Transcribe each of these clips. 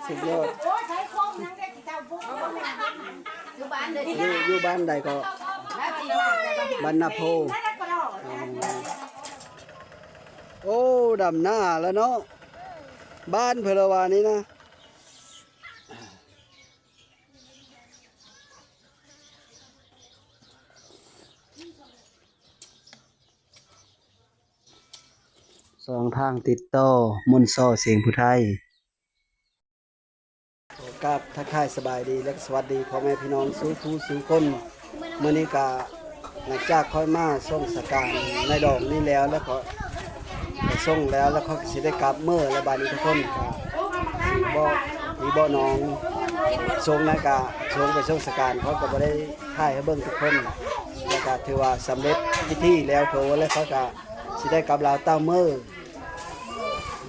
ສຸດຍອດ. ຢູ່ ຢູ່ບ້ານໃດກໍ? ບ້ານນາໂພ. ໂອ້ ດຳນາແລ້ວເນາະ ບ້ານເພິ່ນລະວ່ານີ້ນະ. ຊ່ອງທາງຕິດຕໍ່ ມົນຊໍ ສຽງຜູ້ໄທ. ຂໍກາບທັກທາຍສະບາຍດີ ແລະ ສະຫວັດດີພໍ່ແມ່ພີ່ນ້ອງສູ່ຜູ້ສູ່ຄົນ. ມື້ນີ້ກະ ຫຼັງຈາກຂ້ອຍມາສົ່ງສະການນາຍດອງນີ້ແລ້ວ ແລ້ວກໍໄປສົ່ງແລ້ວ ແລ້ວຂ້ອຍກໍຊິໄດ້ກັບເມືອແລ້ວ. ບາດນີ້ທຸກຄົນກະຊິບໍ່ມີບໍ່ໜອງ ສົ່ງນັ້ນກະ ສົ່ງໄປສົ່ງສະການ ຂ້ອຍກໍບໍ່ໄດ້ຖ່າຍໃຫ້ເບິ່ງທຸກຄົນ. ແລ້ວກະຖືວ່າສຳເລັດພິທີແລ້ວໂທ ແລ້ວຂ້ອຍກະຊິໄດ້ກັບລາວຕາມເມືອ.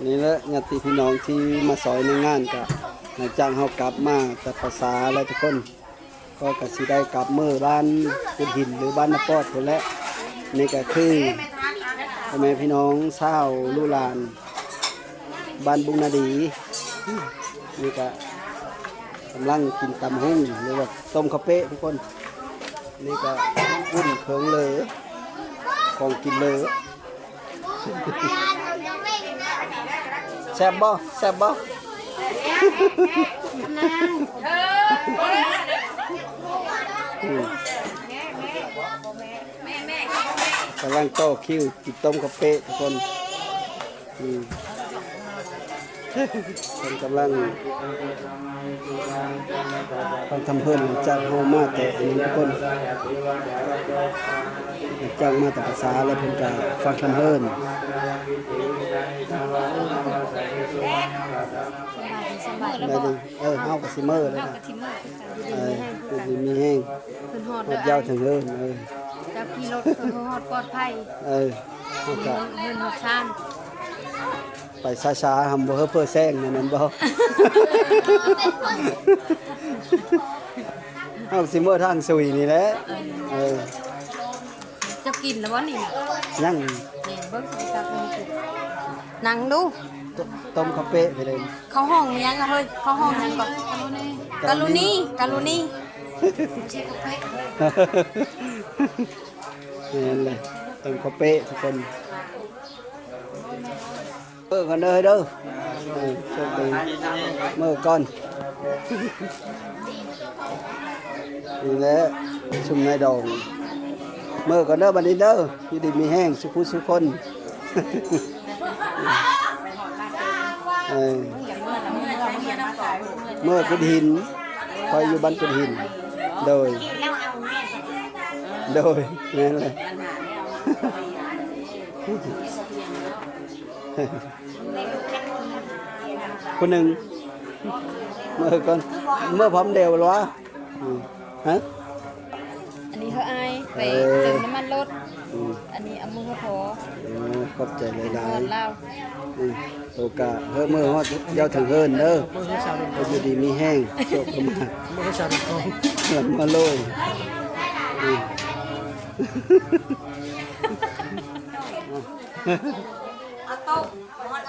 ນີ້ແຫຼະ ຍາດຕິພີ່ນ້ອງທີ່ມາຊ່ອຍໃນງານ ກະຫຼັງຈາກເຮົາກັບມາຈາກພາສາແລ້ວທຸກຄົນ ກໍ ກໍຊິໄດ້ກັບເມືອບ້ານກຸດຫີນ ຫຼື ບ້ານນາປອດພຸ້ນແຫຼະ. ນີ້ກໍຄືພໍ່ແມ່ພີ່ນ້ອງຊາວລູກຫຼານບ້ານບຸງນາດີ. ນີ້ກໍກຳລັງກິນຕຳຫຸ່ງ ຫຼືວ່າຕົ້ມເຂົ້າເປະທຸກຄົນ. ນີ້ກໍອຸ່ນເຄື່ອງເລີ ຂອງກິນເລີ. ແຊບບໍ່? ແຊບບໍ່? ອືມ ກຳລັງຕໍ່ຄິວກິນຕົ້ມເຂົ້າເປະທຸກຄົນ. ອືມ ເພິ່ນກຳລັງຟັງທຳເພີ້ນ ຫຼັງຈາກເຮົາມາແຕ່ອັນນັ້ນທຸກຄົນ ຫຼັງຈາກມາແຕ່ພາສາແລ້ວ ເພິ່ນກະຟັງທຳເພີ້ນ. ເອີ ເຮົາກໍຊິເມືອແລ້ວນະ ເອີ ຢູ່ດີມີແຮງ ເພິ່ນຮອດ ຮອດເຍົາເຖິງເຮີນ. ເອີ ເຈົ້າຂີ່ລົດເພິ່ນຮອດປອດໄພ. ເອີ ເຮົາກໍ ເຮືອນຮອດຊານ ໄປຊ້າໆ ຫຳບໍ່ເຮີເພີແຊງນັ້ນແມ່ນບໍ່? ເຮົາຊິເມືອທາງຊຸຍນີ້ແຫຼະ. ເອີ ເຈົ້າກິນແລ້ວບໍ່ນີ້? ຍັງ ນີ້ເບິ່ງຊິໄປຕັກໃຫ້ກິນ. ນັ່ງດູ ຕົ້ມເຂົ້າເປະໄປເລີຍ. ເຂົາຮ້ອງຫຍັງເຮີ້ຍ? ເຂົາຮ້ອງຫຍັງເກາະ? ກະລຸນີ ກະລຸນີ. ແມ່ນແຫຼະ ເຕີມເຂົ້າເປະທຸກຄົນ. ເອີ ກັນເດີເດີ ເອີ ໂຊກດີ ເມືອກ່ອນ. ນີ້ແຫຼະ ຊຸມນາຍດອງ ເມືອກ່ອນເດີ ບັດນີ້ເດີ ຢູ່ດີມີແຮງ ສຸຂູສຸຄົນ. ເອີ ເມືອກຸດຫີນ ຂ້ອຍຢູ່ບ້ານກຸດຫີນ. ໂດຍ ໂດຍ ແມ່ນແຫຼະ. ຜູ້ໜຶ່ງ ເມືອກ່ອນ ເມືອພ້ອມແດວລະວະ? ອືມ ຮະ? ອັນນີ້ເຮົາອ້າຍໄປ ເອີ ເຕີມນ້ຳມັນລົດ. ອືມ ອັນນີ້ເອົາມືເຮົາພໍ. ໂອ້ ຂອບໃຈຫຼາຍໆ. ຮອດລາວ. ອືມ ໂຕກະເຮີເມືອຮອດເຍົາເຖິງເຮີນເດີ. ເອີ ຢູ່ດີມີແຮງ ໂຊກດີ ເມືອສາວເມືອງທອງ ເມືອໂລຍ. ອືມ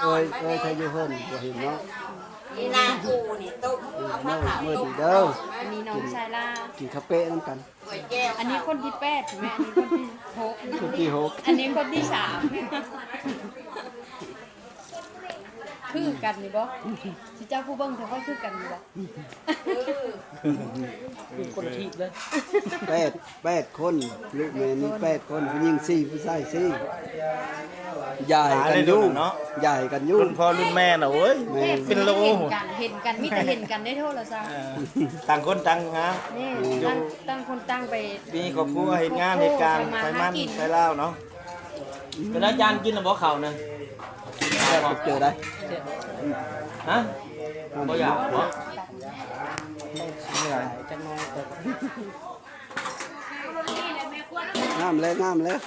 ເອີຍ ເອີຍ ຖ້າຢູ່ເຮືອນບໍ່ເຫັນເນາະ. ນີ້ນາປູນີ້ ຕົ້ມ ເອົາຜັກເຜົາ ເມືອດີເດີ. ອັນນີ້ນ້ອງຊາຍລາ ກິນເຂົ້າເປະນຳກັນ. ອັນນີ້ຄົນທີແປດແມ່ ອັນນີ້ຄົນທີຫົກ ຄົນທີຫົກ ອັນນີ້ຄົນທີສາມ. ຄືກັນນີ້ບໍ່? ຊິເຈົ້າຜູ້ເບິ່ງ ແຕ່ວ່າຄືກັນນີ້ບໍ່? ຄົນລະທີບເລີຍ. ແປດ ແປດຄົນ ລູກແມ່ນີ້ແປດຄົນ ຜູ້ຍິງສີ່ ຜູ້ຊາຍສີ່. ຢາຍກັນຢູ່ ເນາະ ຢາຍກັນຢູ່ ລຸ້ນພໍ່ລຸ້ນແມ່ນະ. ໂອ້ຍ ແມ່ນ ເປັນໂລ ເຫັນກັນ ເຫັນກັນ ມີແຕ່ເຫັນກັນໃນໂທລະສັບ. ເອີ ຕ່າງຄົນຕ່າງຫາ ນີ້ ຢູ່ ຕ່າງ ຕ່າງຄົນຕ່າງໄປ ມີຄອບຄົວ ເຮັດງານເຮັດການ ໄປມັນໄປລາວເນາະ. ເປັນອາຈານກິນແລ້ວບໍ່ເຂົ້ານະ? ແຊບເຈີໄດ້. ຮະ? ບໍ່ຢາກບໍ່? ງາມແລ້ວ ງາມແລ້ວ.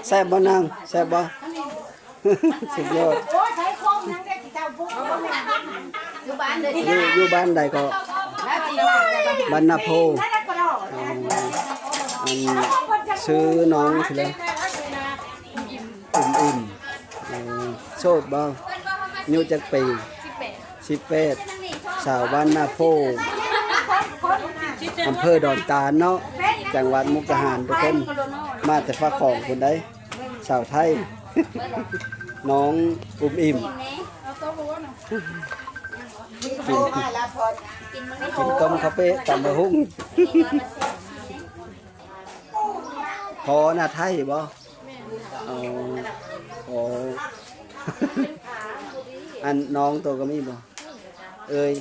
ແຊບບໍ່ນາງ? ແຊບບໍ່? ສຸດຍອດ. ຢູ່ ຢູ່ບ້ານໃດເກາະ? ບ້ານນາໂພ. ອັນ ຊື່ນ້ອງຊື່ແລ້ວ? ອຸ່ມໆ. ເອີ ໂສດບໍ່? ອາຍຸຈັກປີ? ສິບແປດ ຊາວບ້ານນາໂພ ອຳເພີດອນຕານເນາະ ຈັງຫວັດມຸກດາຫານ ທຸກຄົນ ມາແຕ່ຟາກຂອງພຸ້ນໃດ໋ ສາວໄທ ນ້ອງອຸ້ມອີ່ມ ກິນ ກິນຕົ້ມເຂົ້າເປະ ຕຳບັກຫຸ່ງ ພໍ່ນາໄທບໍ່? ອໍ ອໍ ອັນນ້ອງໂຕກໍມີບໍ່? ເອີຍ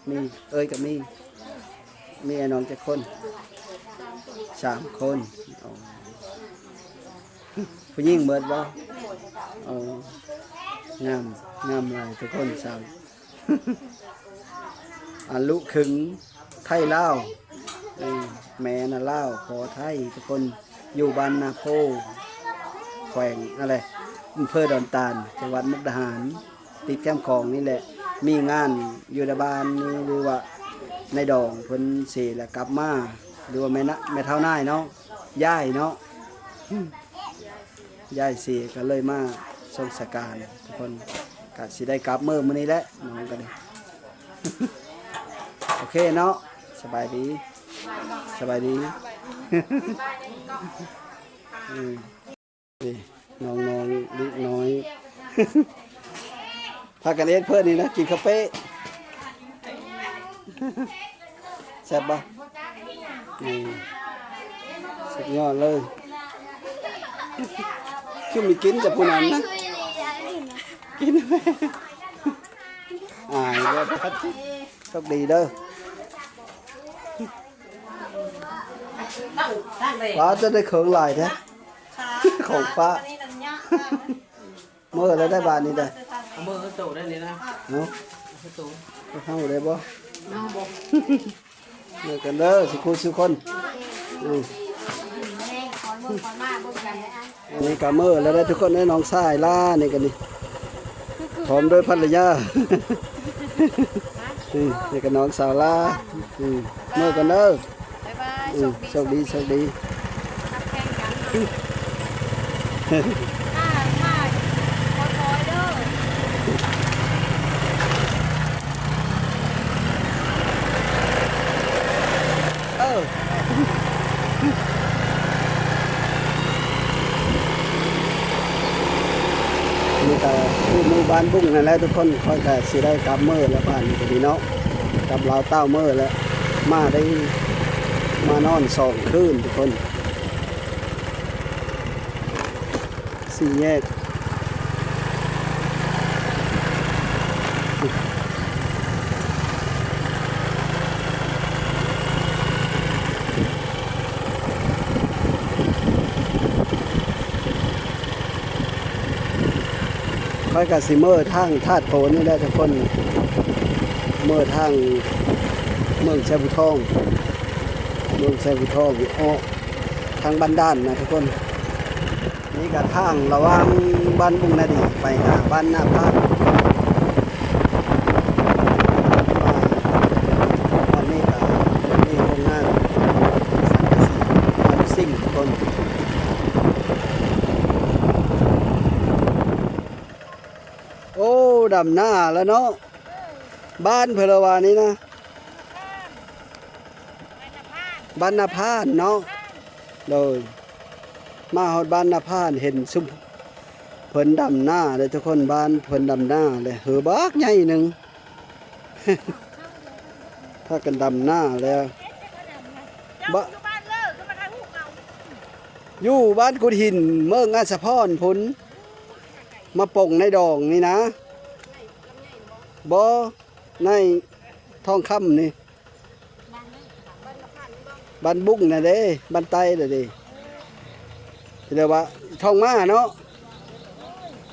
ມີ ເອີຍກໍມີ ມີອ້າຍນ້ອງຈັກຄົນ? ສາມຄົນ ອໍ ຜູ້ຍິງເບິດບໍ່? ອໍ ງາມ ງາມຫຼາຍທຸກຄົນ ສາວ ອາ ລູກຄຶ່ງໄທລາວ ເອີ ແມ່ນະລາວ ພໍ່ໄທ ທຸກຄົນ ຢູ່ບ້ານນາໂພ ແຂວງ ອະໄລ ອຳເພີດອນຕານ ຈັງຫວັດມຸກດາຫານ ຕິດແຄມຂອງນີ້ແຫຼະ ມີງານຢູ່ໃນບ້ານນີ້ ຫຼືວ່າໃນດອງເພິ່ນເສຍແລ້ວກັບມາ ຫຼືວ່າແມ່ນະ ແມ່ເຖົ້ານາຍເນາະ ຍາຍເນາະ ຍາຍເສຍກໍເລີຍມາສົ່ງສະການ ທຸກຄົນ ກະຊິໄດ້ກັບມື້ມື້ນີ້ແຫຼະ ນ້ອງກໍໄດ້ ໂອເຄເນາະ ສະບາຍດີ ສະບາຍດີ ອືມ ນີ້ ນ້ອງໆເດັກນ້ອຍ ພາກັນເຮັດເພິ່ນນີ້ນະ ກິນເຂົ້າເປະ ແຊບບໍ່? ນີ້ ສຸດຍອດເລີຍ ຄືມີກິນຈາກຜູ້ນັ້ນນະ ກິນ ອາຍບໍ່? ໂຊກດີເດີ ວ້າວ ຈະໄດ້ເຄິ່ງຫຼາຍແທ້ ຂອງຟ້າ ເມີແລ້ວໄດ້ບາດນີ້ໄດ້ ເອົາເມີຄືໂຕໄດ້ນີ້ນະ ເອົາ ຄືໂຕ ເຮົາໄດ້ບໍ່? ເຮົາບໍ່ ເມືອກັນເດີ ສຸຄູ່ສຸຄົນ ອືມ ອັນນີ້ກໍເມີແລ້ວເດີທຸກຄົນເດີ ນ້ອງຊາຍລາ ນີ້ກໍນີ້ ພ້ອມດ້ວຍພັນລະຍາ ອືມ ນີ້ກໍນ້ອງສາວລາ ອືມ ເມືອກັນເດີ ບາຍບາຍ ອືມ ໂຊກດີ ໂຊກດີ ໂຊກດີ ຮັກແພງກັນເນາະ ມາ ມາ ຄ່ອຍໆເດີ ເອີ ນີ້ກໍຢູ່ໝູ່ບ້ານບຸ້ງນັ້ນແຫຼະທຸກຄົນ ຂ້ອຍກໍຊິໄດ້ກັບມື້ແລ້ວ ບ້ານນີ້ກໍດີເນາະ ກັບລາວເຕົ້າມື້ແລ້ວ ມາໄດ້ ມານອນສອງຄືນທຸກຄົນ. ສີ່ແຍກ ຂ້ອຍກະຊິເມືອທາງທາດໂພນນີ້ແຫຼະທຸກຄົນ ເມືອທາງເມືອງໄຊພູທອງ ເມືອງໄຊພູທອງ ອອກທາງບ້ານດ່ານນະທຸກຄົນ. ນີ້ກະທາງລະຫວ່າງບ້ານບຸ້ງນາດີໄປຫາບ້ານນາພານ. ອັນນີ້ກະມີໂຮງງານສັງກະສີ ອັນຊິງຄົນ. ໂອ້ ດຳນາລະເນາະ ບ້ານເພິ່ນລະວ່ານີ້ນະ ບ້ານນາພານເນາະ. ໂດຍ ມາຮອດບ້ານນາພານ ເຫັນຊຸມເພິ່ນດຳນາເດ້ທຸກຄົນ ບ້ານເພິ່ນດຳນາເດ້ ເຫີບັກໃຫຍ່ໜຶ່ງ ພາກັນດຳນາແລ້ວ ບະ ຢູ່ບ້ານກຸດຫີນ ເມືອງອາດສະພອນພຸ້ນ ມາປົ່ງໃນດອງນີ້ນະ ບໍ່ ໃນທອງຄຳນີ້ ບ້ານບຸ້ງນະເດ້ ບ້ານໃຕ້ນະເດ້ ເອີ້ນວ່າທອງມ້າເນາະ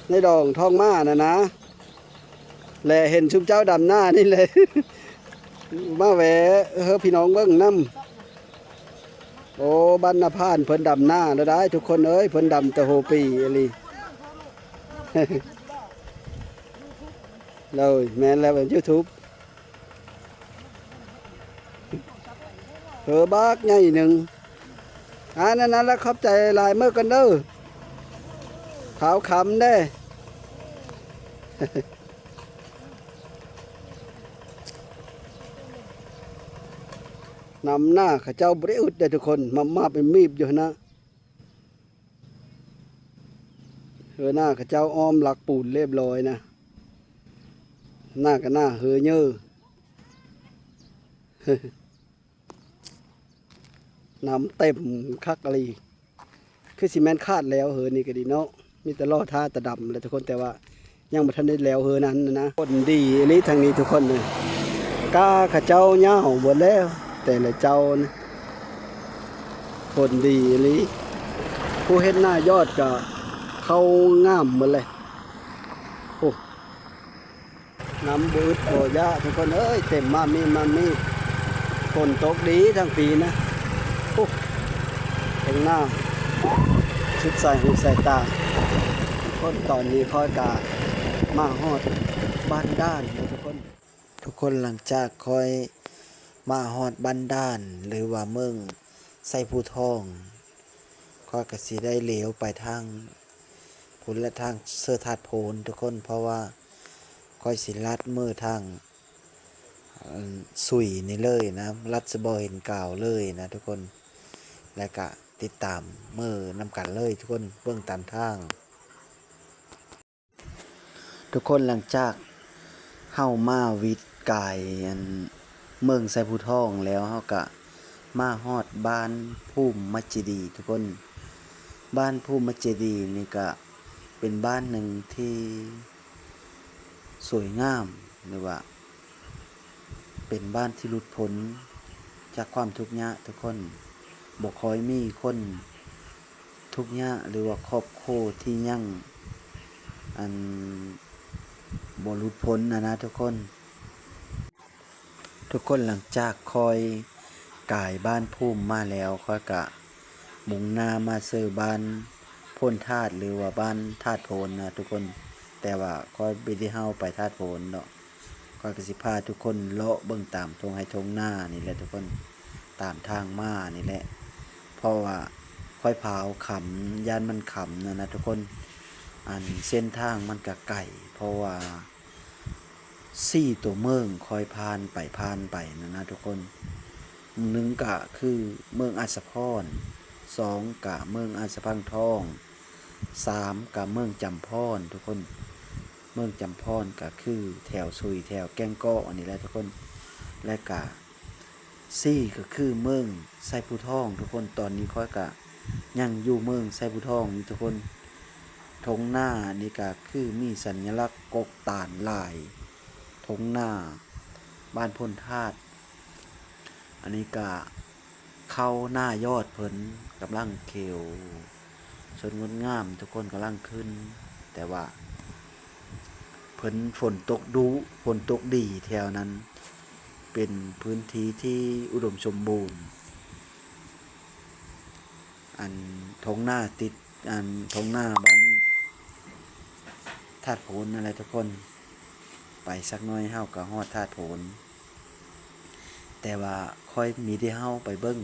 ໃນດອງທອງມ້ານະນະ ແລະເຫັນຊຸມເຈົ້າດຳນານີ້ແຫຼະ ມາແຫວະເຮີພີ່ນ້ອງເບິ່ງນຳ. ໂອ້ ບ້ານນາພານເພິ່ນດຳນາແລ້ວໄດ໋ທຸກຄົນເອີຍ ເພິ່ນດຳແຕ່ຫົວປີອີ່ຫຼີ. ໂດຍ ແມ່ນແລ້ວ ເປັນຢູທູບ ເຮີບັກໃຫຍ່ໜຶ່ງ. ອາ ນັ້ນລະ ຂອບໃຈຫຼາຍ ເມືອກ່ອນເດີ ທ້າວຄຳເດ້. ນຳໜ້າເຂົາເຈົ້າບໍ່ໄດ້ອຶດເດ້ທຸກຄົນ ມາບໆມີບໆຢູ່ຫັ້ນນະ. ເຮີໜ້າເຂົາເຈົ້າອ້ອມຫຼັກປູນລຽບລ້ອຍນະ ໜ້າກໍໜ້າເຮີເຍີ ນ້ຳເຕັມຄັກອີ່ຫຼີ. ຄືຊິແມ່ນຂາດແລ້ວເຮີນີ້ກໍດີເນາະ ມີແຕ່ລໍຖ້າຕາດຳແຫຼະທຸກຄົນ ແຕ່ວ່າຍັງບໍ່ທັນໄດ້ແລ້ວເຮີນັ້ນນະ. ຜົນດີອີ່ຫຼີທາງນີ້ທຸກຄົນເອີຍ ກ້າເຂົາເຈົ້າຍາວເບິດແລ້ວ ແຕ່ລະເຈົ້ານະ ຜົນດີອີ່ຫຼີ. ຜູ້ເຮັດໜ້າຍອດກໍເຂົ້າງາມເບິດແລ້ວ ໂອ້. ນ້ຳບໍ່ອຶດບໍ່ຢາກທຸກຄົນເອີຍ ເຕັມມາມີມາມີ. ຝົນຕົກດີທັງປີນະ ໂອ້ ເທິງໜ້າສຸດສາຍຫູສາຍຕາ. ທຸກຄົນ ຕອນນີ້ຂ້ອຍກະມາຮອດບ້ານດ່ານແລ້ວທຸກຄົນ. ທຸກຄົນ ຫຼັງຈາກຂ້ອຍມາຮອດບ້ານດ່ານ ຫຼືວ່າເມືອງໄຊພູທອງ ຂ້ອຍກໍຊິໄດ້ຫຼຽວໄປທາງພຸ້ນແຫຼະ ທາງເຊີທາດໂພນທຸກຄົນ ເພາະວ່າຂ້ອຍຊິລັດເມືອທາງ ອັນ ຊຸຍນີ້ເລີຍນະ ລັດສະບໍ່ເຫັນກາວເລີຍນະທຸກຄົນ ແລະກະຕິດຕາມເມືອນຳກັນເລີຍທຸກຄົນ ເບິ່ງຕາມທາງ. ທຸກຄົນ ຫຼັງຈາກເຮົາມາວິດກາຍ ອັນ ເມືອງໄຊພູທອງແລ້ວ ເຮົາກະມາຮອດບ້ານພູມມະເຈດີທຸກຄົນ. ບ້ານພູມມະເຈດີນີ້ກະເປັນບ້ານໜຶ່ງທີ່ສວຍງາມ ຫຼືວ່າເປັນບ້ານທີ່ຫຼຸດພົ້ນຈາກຄວາມທຸກຍາກທຸກຄົນ. ບໍ່ຄ່ອຍມີຄົນ ທຸກຍາກ ຫຼືວ່າຄອບຄົວທີ່ຍັງ ອັນ ບໍ່ຫຼຸດພົ້ນຫັ້ນນະທຸກຄົນ. ທຸກຄົນ ຫຼັງຈາກຂ້ອຍກາຍບ້ານພູມມາແລ້ວ ຂ້ອຍກະມຸ່ງໜ້າມາເຊີບ້ານໂພນທາດ ຫຼືວ່າບ້ານທາດໂພນນະທຸກຄົນ. ແຕ່ວ່າຂ້ອຍບໍ່ໄດ້ເຮົາໄປທາດໂພນເນາະ. ຂ້ອຍກໍຊິພາທຸກຄົນເລາະເບິ່ງຕາມທົ່ງໄຮ່ທົ່ງນານີ້ແຫຼະທຸກຄົນ ຕາມທາງມານີ້ແຫຼະ ເພາະວ່າຂ້ອຍພາວຄຳ ຢ້ານມັນຄຳນັ້ນນະທຸກຄົນ. ອັນ ເສັ້ນທາງມັນກະໄກ ເພາະວ່າສີ່ຕົວເມືອງຂ້ອຍຜ່ານໄປຜ່ານໄປນັ້ນນະທຸກຄົນ. ໜຶ່ງກະຄືເມືອງອາດສະພອນ ສອງກະເມືອງອາດສະພັງທອງ ສາມກະເມືອງຈຳພອນທຸກຄົນ. ເມືອງຈຳພອນກະຄືແຖວຊຸຍ ແຖວແກ້ງເກາະນີ້ແຫຼະທຸກຄົນ ແລະກະສີ່ກະຄືເມືອງໄຊພູທອງທຸກຄົນ. ຕອນນີ້ຂ້ອຍກະຍັງຢູ່ເມືອງໄຊພູທອງນີ້ທຸກຄົນ. ທົ່ງນານີ້ກະຄືມີສັນຍະລັກກົກຕານຫຼາຍ ທົ່ງນາບ້ານໂພນທາດ. ອັນນີ້ກະ ເຂົ້າໜ້າຍອດເພິ່ນກຳລັງຂຽວສົດງົດງາມ ທຸກຄົນກຳລັງຂຶ້ນ ແຕ່ວ່າເພິ່ນຝົນຕົກດຸ ຝົນຕົກດີແຖວນັ້ນ ເປັນພື້ນທີ່ທີ່ອຸດົມສົມບູນ. ອັນ ທົ່ງນາຕິດ ອັນ ທົ່ງນາບ້ານທາດໂພນນັ້ນແຫຼະທຸກຄົນ. ໄປສັກໜ້ອຍເຮົາກໍຮອດທາດໂພນ. ແຕ່ວ່າຂ້ອຍມີແຕ່ເຮົາໄປເບິ່ງ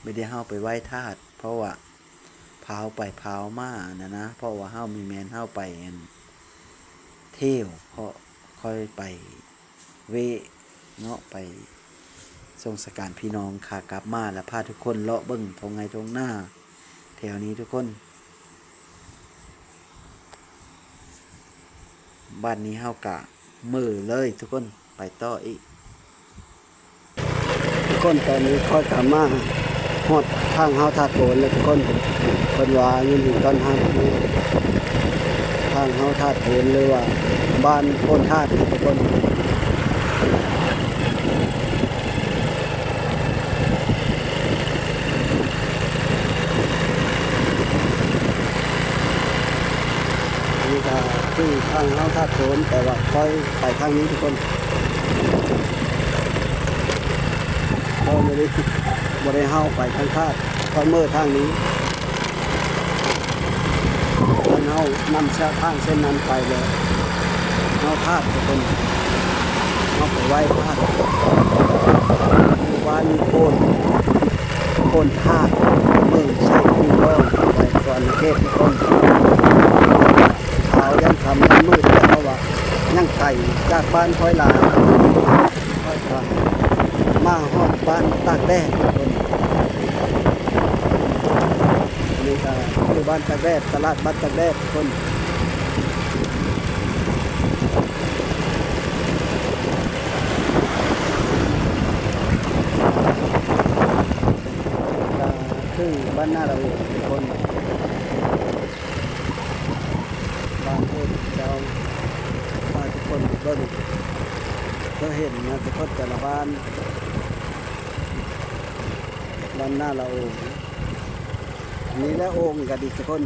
ມີແຕ່ເຮົາໄປໄຫວ້ທາດ ເພາະວ່າພາວໄປພາວມາຫັ້ນນະ ເພາະວ່າເຮົາມີແມ່ນເຮົາໄປ ອັນ ທ່ຽວ ເພາະຂ້ອຍໄປເວະເນາະ ໄປສົ່ງສະການພີ່ນ້ອງ ຂາກັບມາລະພາທຸກຄົນເລາະເບິ່ງທົ່ງໄຮ່ທົ່ງນາ ແຖວນີ້ທຸກຄົນ. ບາດນີ້ເຮົາກະເມືອເລີຍທຸກຄົນ ໄປຕໍ່ອີກ. ທຸກຄົນ ຕອນນີ້ຂ້ອຍກະມາຮອດທາງເຮົາທາດໂພນແລ້ວທຸກຄົນ. ເພິ່ນວ່າຍິນດີຕ້ອນຮັບຢູ່ທາງເຮົາທາດໂພນ ຫຼືວ່າບ້ານໂພນທາດທຸກຄົນ. ອັນນີ້ກະຄືທາງເຮົາທາດໂພນ ແຕ່ວ່າຂ້ອຍໄປທາງນີ້ທຸກຄົນ. ເຮົາບໍ່ໄດ້ ບໍ່ໄດ້ເຮົາໄປທາງທາດ ຂ້ອຍເມືອທາງນີ້. ຄັນເຮົານຳເສັ້ນທາງເສັ້ນນັ້ນໄປແລ້ວ ເຮົາທາດທຸກຄົນ ເຮົາໄປໄຫວ້ທາດ. ບ້ານໂພນ ໂພນທາດ ເມືອງໄຊພູທອງ ແຂວງສະຫວັນນະເຂດທຸກຄົນ. ຂາວຍັນ ຄ່ຳຍັງມືດຢູ່ ເພາະວ່າຍັງໄກຈາກບ້ານຂ້ອຍຫຼາຍ. ຂ້ອຍກໍມາຮອດບ້ານຕາກແດດ ນີ້ກໍຢູ່ບ້ານຕາກແດດ ຕະຫຼາດບ້ານຕາກແດດທຸກຄົນ. ກໍຄືບ້ານນາລະໂອງທຸກຄົນ. ບາງເທື່ອເຈົ້າພາທຸກຄົນໄປເບິ່ງ ເພື່ອເຫັນນະທຸກຄົນ ແຕ່ລະບ້ານ ບ້ານນາລະໂອງ. ອັນນີ້ແຫຼະໂອງກັນອີກທຸກຄົນ.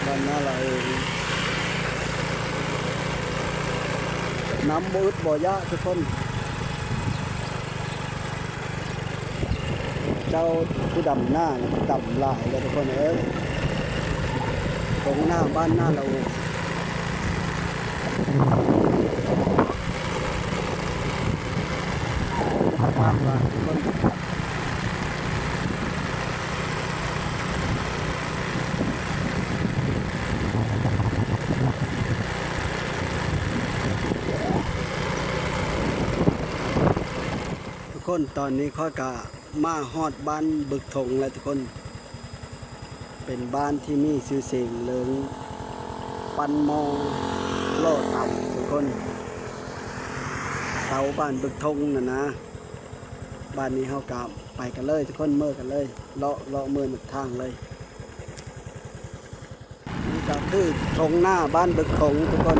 ບ້ານນາລະໂອງ ນ້ຳບໍ່ອຶດບໍ່ຢາກທຸກຄົນ. ເຈົ້າຜູ້ດຳນານີ້ດຳຫຼາຍແລ້ວທຸກຄົນເອີຍ. ຕົງໜ້າບ້ານນາລະໂອງ ທຸກຄົນ ຕອນນີ້ຂ້ອຍກະມາຮອດບ້ານບຶກທົງແລ້ວທຸກຄົນ. ເປັນບ້ານທີ່ມີຊື່ສຽງເລື່ອງປັ້ນໝໍ້ຫຼໍ່ເຕົາທຸກຄົນ. ເຕົາບ້ານບຶກທົງນັ້ນນະ. ບາດນີ້ເຮົາກໍໄປກັນເລີຍທຸກຄົນ ເມືອກັນເລີຍ ເລາະ ເລາະເມືອນຳທາງເລີຍ. ນີ້ກໍຄືທົ່ງນາບ້ານບຶກທົງທຸກຄົນ.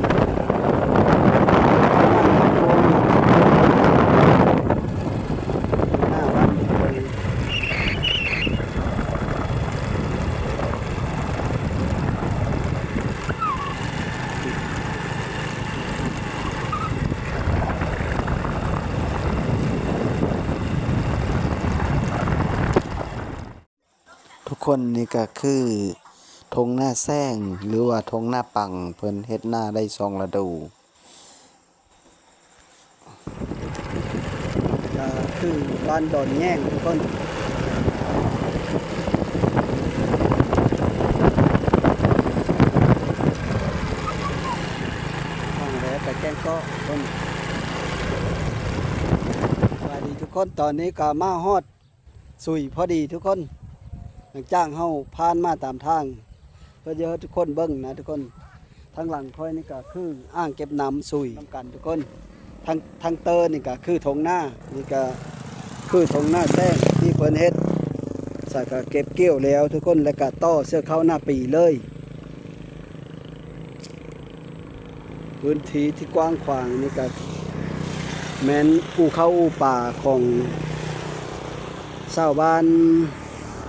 ທຸກຄົນ ນີ້ກໍຄືທົ່ງນາແຊງ ຫຼືວ່າທົ່ງນາປັງ ເພິ່ນເຮັດນາໄດ້ສອງລະດູ. ກໍຄືບ້ານດອນແຍງທຸກຄົນ. ທາງແວະໄປແກ້ງເກາະທຸກຄົນ. ສະບາຍດີທຸກຄົນ ຕອນນີ້ກໍມາຮອດ ສຸຍພໍດີທຸກຄົນ. ຫຼັງຈາກເຮົາຜ່ານມາຕາມທາງ ເພື່ອຈະໃຫ້ທຸກຄົນເບິ່ງນະທຸກຄົນ. ທາງຫຼັງຂ້ອຍນີ້ກໍຄືອ່າງເກັບນ້ຳສຸຍນຳກັນທຸກຄົນ. ທາງ ທາງເຕີນີ້ກໍຄືທົ່ງນາ ນີ້ກໍຄືທົ່ງນາແຊງທີ່ເພິ່ນເຮັດ ສາກະເກັບກ່ຽວແລ້ວທຸກຄົນ ແລ້ວກະຕໍ່ເຊື້ອເຂົ້າໜ້າປີເລີຍ. ພື້ນທີ່ທີ່ກວ້າງຂວາງນີ້ກະແມ່ນອູ່ເຂົ້າອູ່ປາຂອງຊາວບ້ານ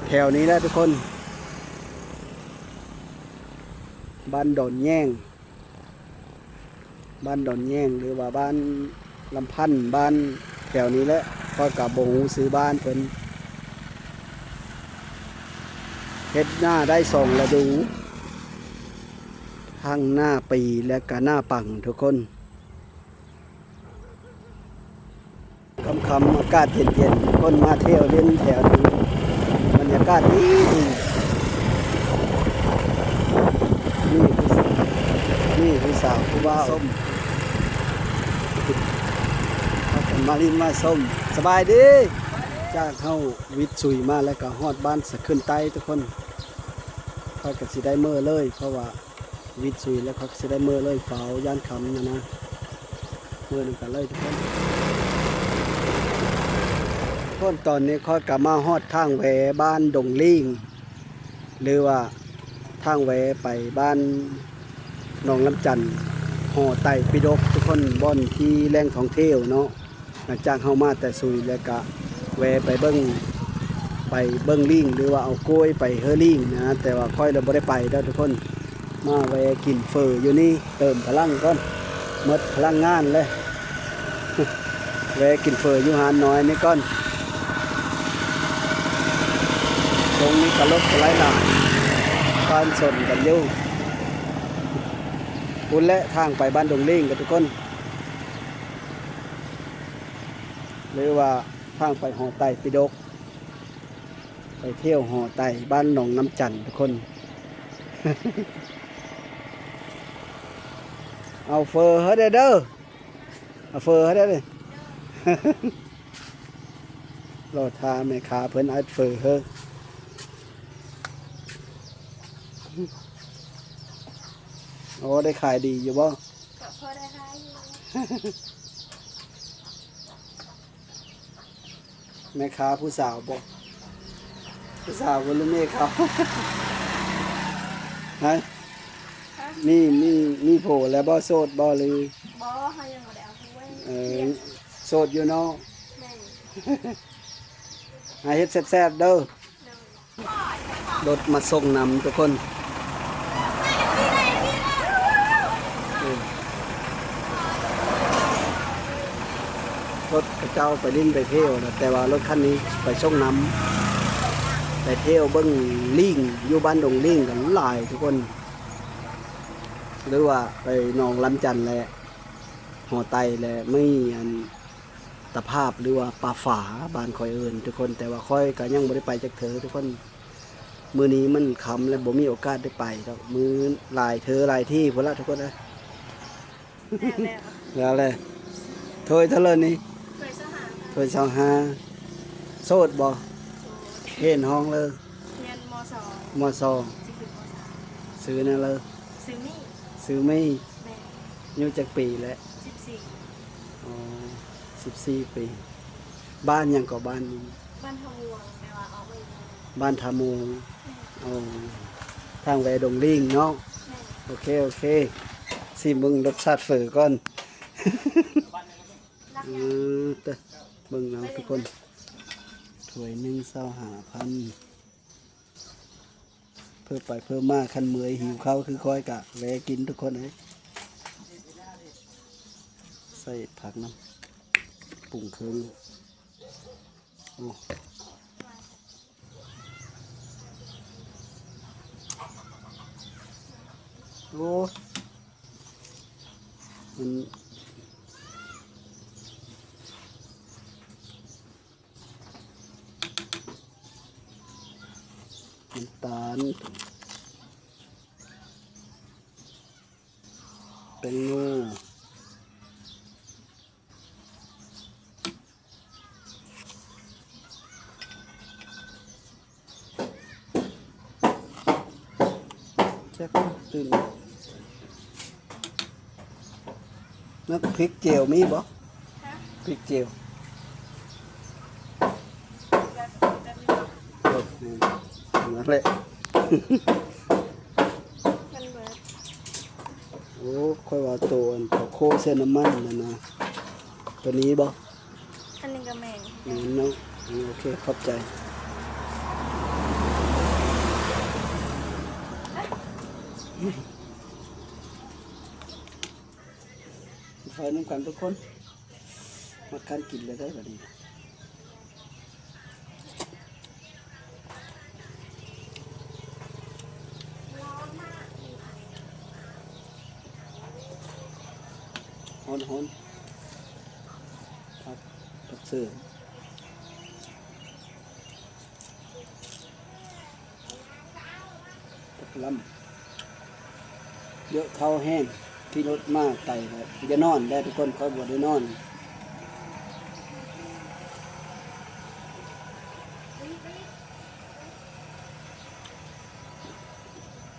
ແຖວນີ້ແຫຼະທຸກຄົນ. ບ້ານດອນແຍງ ບ້ານດອນແຍງ ຫຼືວ່າບ້ານ ລຳພັນ ບ້ານແຖວນີ້ແຫຼະ ຂ້ອຍກະບໍ່ຮູ້ຊື່ບ້ານເພິ່ນ. ເຮັດນາໄດ້ສອງລະດູ ທັງນາປີ ແລະກະນາປັງທຸກຄົນ. ຄ່ຳໆ ອາກາດເຢັນໆ ຄົນມາທ່ຽວຫຼິ້ນແຖວນີ້ ບັນຍາກາດດີໆ. ນີ້ ນີ້ຜູ້ສາວຜູ້ບ່າວ ມາຫຼິ້ນມາຊົມ. ສະບາຍດີ. ຈາກເຮົາວິດສຸຍມາແລ້ວກໍຮອດບ້ານສະຂຶ້ນໃຕ້ທຸກຄົນ. ຂ້ອຍກໍຊິໄດ້ເມືອເລີຍ ເພາະວ່າ ວິດສຸຍແລ້ວເຂົາກໍຊິໄດ້ເມືອເລີຍ ຟ້າວຢ້ານຄ່ຳຫັ້ນນະ ເມືອນຳກັນເລີຍທຸກຄົນ. ທຸກຄົນ ຕອນນີ້ຂ້ອຍກໍມາຮອດທາງແວບ້ານດົງລີງ ຫຼືວ່າທາງແວໄປບ້ານໜອງລຳຈັນ ຫໍໄຕປິດົກ ທຸກຄົນ ບ່ອນທີ່ແຫຼ່ງທ່ອງທ່ຽວເນາະ. ຫຼັງຈາກເຮົາມາແຕ່ສຸຍແລ້ວກະແວ່ໄປເບິ່ງ ໄປເບິ່ງລີງ ຫຼືວ່າເອົາກ້ວຍໄປເຮີລີງນະ ແຕ່ວ່າຂ້ອຍລະບໍ່ໄດ້ໄປດອກທຸກຄົນ. ມາແວ່ກິນເຝີຢູ່ນີ້ ເຕີມພະລັງກ່ອນ ໝົດພະລັງງານແລ້ວ. ແວ່ກິນເຝີຢູ່ຮ້ານນ້ອຍນີ້ກ່ອນ. ຕົງນີ້ກະລົດກະໄຫຼຫຼາຍ ປະຊາຊົນກັນຢູ່. ພຸ້ນແຫຼະທາງໄປບ້ານດົງລີງກັນທຸກຄົນ ຫຼືວ່າທາງໄປຫໍໄຕປິດົກ. ໄປທ່ຽວຫໍໄຕ້ບ້ານໜອງນ້ຳຈັນທຸກຄົນ. ເອົາເຝີໃຫ້ແດ່ເດີ ເອົາເຝີໃຫ້ແດ່ເດີ. ລໍຖ້າແມ່ຄ້າເພິ່ນອັດເຝີເຮີ. ໂອ້ ໄດ້ຂາຍດີຢູ່ບໍ່? ກໍພໍໄດ້ຂາຍຢູ່. ແມ່ຄ້າຜູ້ສາວບໍ່? ຜູ້ສາວບໍ່ ຫຼືແມ່ຄ້າ? ຮະ? ຮະ? ມີ ມີ ມີຜົວແລ້ວບໍ່? ໂສດບໍ່ ຫຼື? ບໍ່ ເຮົາຍັງບໍ່ໄດ້ເອົາຜົວ. ເອີ ໂສດຢູ່ເນາະ? ແມ່ນ. ຫາເຮັດແຊບໆເດີ. ໂດຍ. ລົດມາສົ່ງນຳທຸກຄົນ. ລົດເຂົາເຈົ້າໄປຫຼິ້ນໄປທ່ຽວແລ້ວ ແຕ່ວ່າລົດຄັນນີ້ໄປສົ່ງນຳ ໄປທ່ຽວເບິ່ງລີງ ຢູ່ບ້ານດົງລີງກໍຫຼາຍທຸກຄົນ ຫຼືວ່າໄປໜອງລຳຈັນແຫຼະ ຫໍໄຕ້ແຫຼະ ມີອັນ ຕະພາບ ຫຼືວ່າປ່າຝາ ບ້ານຂ້ອຍເອີ້ນທຸກຄົນ ແຕ່ວ່າຂ້ອຍກໍຍັງບໍ່ໄດ້ໄປຈັກເທື່ອທຸກຄົນ. ມື້ນີ້ມັນຄ່ຳແລ້ວ ບໍ່ມີໂອກາດໄດ້ໄປດອກ. ມື້ຫຼາຍເທື່ອຫຼາຍທີ່ພຸ້ນລະທຸກຄົນເອີຍ. ແລ້ວແຫຼະ ຖ້ວຍເທົ່າໃດນີ້? ຖ້ວຍຊາວຫ້າ. ໂສດບໍ່? ໂສດ. ຮຽນຫ້ອງເລີ? ຮຽນ ມໍສອງ. ມໍສອງ. ຊິຂຶ້ນ ມໍສາມ. ຊື່ຫຍັງເລີ? ຊື່ມີ. ຊື່ມີ. ແມ່ນ. ອາຍຸຈັກປີແລ້ວ? ສິບສີ່. ອໍ ສິບສີ່ປີ. ບ້ານຫຍັງເກາະ? ບ້ານ ບ້ານທ່າມ່ວງ ແຕ່ວ່າອອກມາຢູ່ ບ້ານທ່າມ່ວງ. ແມ່ນ. ໂອ້ ທາງແວດົງລີງເນາະ. ແມ່ນ. ໂອເຄ ໂອເຄ ຊິມເບິ່ງລົດຊາດເຝີກ່ອນ. ອື ເບິ່ງເອົາທຸກຄົນ ຖ້ວຍໜຶ່ງ ຊາວຫ້າພັນ. ເພີ່ມໄປເພີ່ມມາ ຄັນເມື່ອຍຫິວເຂົ້າຄືຂ້ອຍກະແວະກິນທຸກຄົນເອີຍ. ໃສ່ຜັກນຳ ປຸງເຄື່ອງ. ໂອ້ ໂອ້ ມັນ ນ້ຳຕານ ແປ້ງນົວ ຈັກຕື່ມ ນ້ຳພລິກຈຽວມີບໍ່? ຮະ? ພລິກຈຽວ ເອີ ນັ້ນແຫຼະ ມັນເບີດ. ໂອ້ ຂ້ອຍວ່າໂຕອັນເຂົາໂຄໃສ່ນ້ຳມັນນັ້ນນະ ໂຕນີ້ບໍ່? ອັນນີ້ກໍແມ່ນ ແມ່ນເນາະ. ໂອເຄ ຂອບໃຈ. ໄຟນຳກັນທຸກຄົນ ມັກການກິນແລ້ວໄດ໋ບັດນີ້. ຮ້ອນໆ ຜັກ ຜັກເສີມ ພັກລຳ ເຍາະເຂົ້າແຮງ ຂີ່ລົດມາໄກແລ້ວ ຢ່ານອນແດ່ທຸກຄົນ ຂ້ອຍບໍ່ໄດ້ນອນ.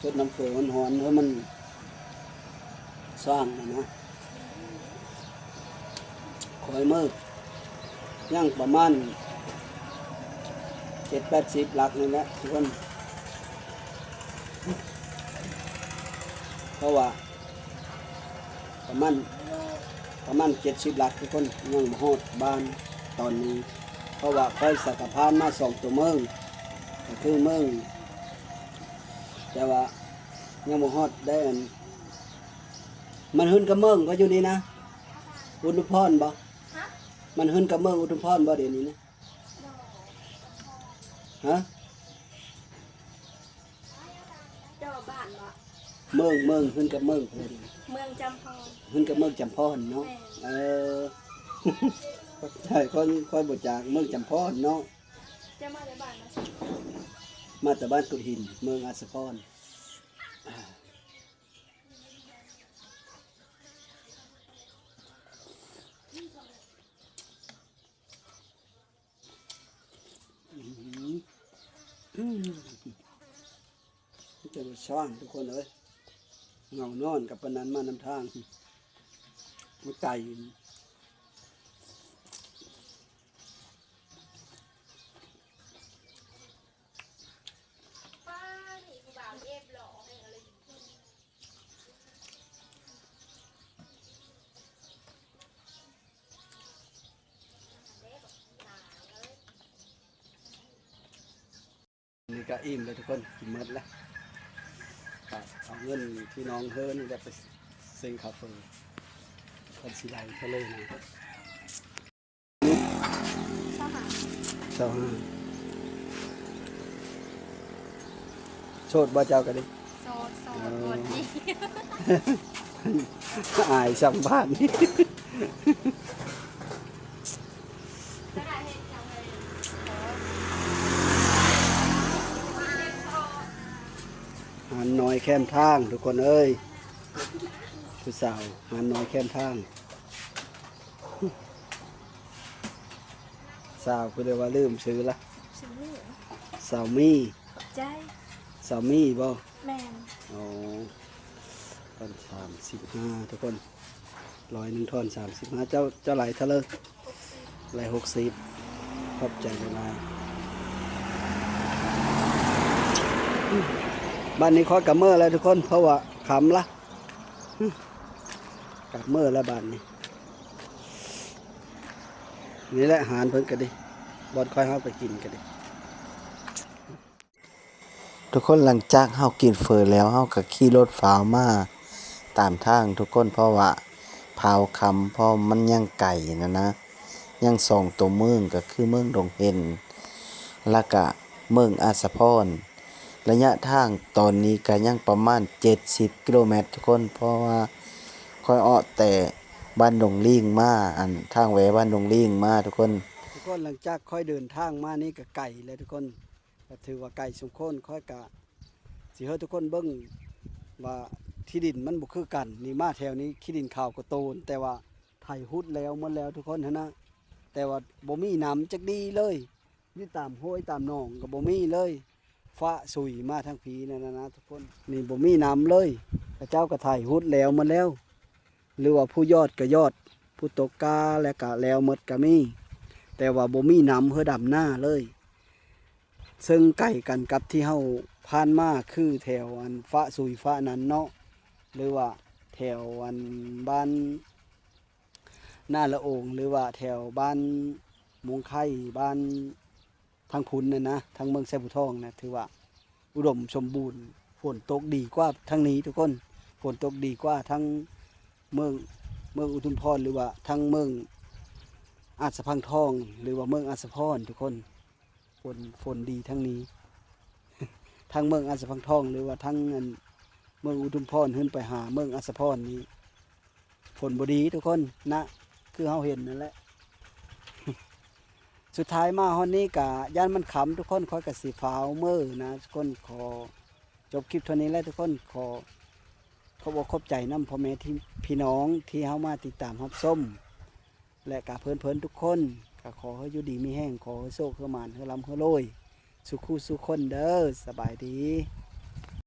ຊົດນ້ຳເຝີຮ້ອນໆ ໃຫ້ມັນຊ່າງຫັ້ນນະ. ຂ້ອຍມື້ ຍັງປະມານເຈັດແປດສິບຫຼັກນີ້ແຫຼະທຸກຄົນ ເພາະວ່າປະມານ ປະມານເຈັດສິບຫຼັກທຸກຄົນ ຍັງບໍ່ຮອດບ້ານຕອນນີ້ ເພາະວ່າຂ້ອຍສະກະຜ່ານມາສອງຕົວເມືອງ ກໍຄືເມືອງ ແຕ່ວ່າຍັງບໍ່ຮອດໄດ້ອັນ ມັນຂຶ້ນກັບເມືອງບໍ່ຢູ່ນີ້ນະ ອຸທຸມພອນບໍ່? ຮະ? ມັນຂຶ້ນກັບເມືອງອຸທຸມພອນບໍ່ດຽວນີ້ນະ? ຮະ? ເຈົ້າວ່າບ້ານບໍ່? ເມືອງ ເມືອງ ຂຶ້ນກັບເມືອງ ເມືອງຈຳພອນ ຂຶ້ນກັບເມືອງຈຳພອນເນາະ. ແມ່ນ. ເອີ ຂ້ອຍ ຂ້ອຍບໍ່ຈາກເມືອງຈຳພອນເນາະ. ມາແຕ່ບ້ານກຸດຫີນ ເມືອງອາດສະພອນ. ອືມ ອືມ ມີແຕ່ວ່າຊ້າງທຸກຄົນເອີຍ ເຫງົານອນກັບປານນັ້ນມານຳທາງ ມັນໄກ. ນີ້ກະອີ່ມແລ້ວທຸກຄົນ ກິນໝົດແລ້ວ ກະເອົາເງິນທີ່ນ້ອງເຮີນີ້ແຫຼະໄປເສັງຄ່າເຝີ ເພິ່ນຊິໄລ່ເຂົາເລີຍນະ. ຊາວຫ້າ ຊາວຫ້າ ໂສດບໍ່ເຈົ້າກະດີ? ໂສດ ໂສດ ເອີ ບໍ່ມີ ອາຍຊ່ຳບ້ານ. ຫານນ້ອຍແຄມທາງທຸກຄົນເອີຍ ຜູ້ສາວຫານນ້ອຍແຄມທາງ. ສາວ ຄືໄດ້ວ່າລືມຊື່ລະ? ຊື່ມີ ສາວມີ ຂອບໃຈ ສາວມີບໍ່? ແມ່ນ ອໍ ທອນສາມສິບຫ້າທຸກຄົນ ຮ້ອຍໜຶ່ງທອນສາມສິບຫ້າ ເຈົ້າ ເຈົ້າໄລ່ເທົ່າໃດ? ຮ້ອຍຫົກສິບ ຂອບໃຈຫຼາຍໆ. ບັດນີ້ຂ້ອຍກະເມືອແລ້ວທຸກຄົນ ເພາະວ່າຄ່ຳລະ ກະເມືອແລ້ວບາດນີ້. ນີ້ແຫຼະ ຮ້ານເພິ່ນກະດີ ບ່ອນຂ້ອຍເຮົາໄປກິນກະດີ. ທຸກຄົນ ຫຼັງຈາກເຮົາກິນເຝີແລ້ວ ເຮົາກະຂີ່ລົດຟ້າວມາຕາມທາງທຸກຄົນ ເພາະວ່າຟ້າວຄ່ຳ ເພາະມັນຍັງໄກຫັ້ນນະ ຍັງສອງໂຕເມືອງ ກະຄືເມືອງດົງເຫັນ ລະກະເມືອງອາດສະພອນ. ໄລຍະທາງຕອນນີ້ກະຍັງປະມານເຈັດສິບກິໂລແມັດທຸກຄົນ ເພາະວ່າຂ້ອຍອອກແຕ່ບ້ານດົງລີງມາ ອັນ ທາງແຫວບ້ານດົງລີງມາທຸກຄົນ. ທຸກຄົນ ຫຼັງຈາກຂ້ອຍເດີນທາງມານີ້ກະໄກແລ້ວທຸກຄົນ ກະຖືວ່າໄກສົມຄວນ. ຂ້ອຍກະຊິໃຫ້ທຸກຄົນເບິ່ງວ່າທີ່ດິນມັນບໍ່ຄືກັນ ນີ້ມາແຖວນີ້ຂີ້ດິນຂາວກວ່າໂຕນ ແຕ່ວ່າໄຖຮຸດແລ້ວໝົດແລ້ວທຸກຄົນຫັ້ນນະ ແຕ່ວ່າບໍ່ມີນ້ຳຈັກດີ້ເລີຍ. ຢູ່ຕາມຫ້ວຍຕາມໜອງກະບໍ່ມີເລີຍ ຟ້າຊຸຍມາທາງພີນັ້ນນະທຸກຄົນ. ນີ້ບໍ່ມີນ້ຳເລີຍ ເຂົາເຈົ້າກະໄຖຮຸດແລ້ວໝົດແລ້ວ ຫຼືວ່າຜູ້ຢອດກະຢອດ ຜູ້ຕົກກ້າແລ້ວກະແລ້ວໝົດກະມີ ແຕ່ວ່າບໍ່ມີນ້ຳເພື່ອດຳນາເລີຍ. ເຊິ່ງໄກກັນກັບທີ່ເຮົາຜ່ານມາ ຄືແຖວອັນຟ້າຊຸຍຟ້ານັ້ນເນາະ ຫຼືວ່າແຖວອັນບ້ານ ນາລະອົງ ຫຼືວ່າແຖວບ້ານມົງໄຄ ບ້ານທາງພຸ້ນນັ້ນນະ ທາງເມືອງໄຊພູທອງນະ ຖືວ່າອຸດົມສົມບູນ ຝົນຕົກດີກວ່າທາງນີ້ທຸກຄົນ ຝົນຕົກດີກວ່າທາງເມືອງ ເມືອງອຸທຸມພອນ ຫຼືວ່າທາງເມືອງອາດສະພັງທອງ ຫຼືວ່າເມືອງອາດສະພອນທຸກຄົນ. ຝົນ ຝົນດີທາງນີ້ ທາງເມືອງອາດສະພັງທອງ ຫຼືວ່າທາງອັນເມືອງອຸທຸມພອນ ຂຶ້ນໄປຫາເມືອງອາດສະພອນນີ້ ຝົນບໍ່ດີທຸກຄົນນະ ຄືເຮົາເຫັນນັ້ນແຫຼະ. ສຸດທ້າຍມາຮອດນີ້ກະຢ້ານມັນຄ່ຳທຸກຄົນ ຂ້ອຍກະຊິຟ້າວເມືອນະທຸກຄົນ. ຂໍຈົບຄລິບເທົ່ານີ້ແຫຼະທຸກຄົນ ຂໍຂອບອົກຂອບໃຈນຳພໍ່ແມ່ທີ່ ພີ່ນ້ອງທີ່ເຮົາມາຕິດຕາມຮັບຊົມ ແລະກະເພິ່ນໆທຸກຄົນ ກະຂໍໃຫ້ຢູ່ດີມີແຮງ ຂໍໃຫ້ໂຊກໃຫ້ໝານ ໃຫ້ລ່ຳໃຫ້ລວຍ ສູ່ຄູ່ສູ່ຄົນເດີ ສະບາຍດີ.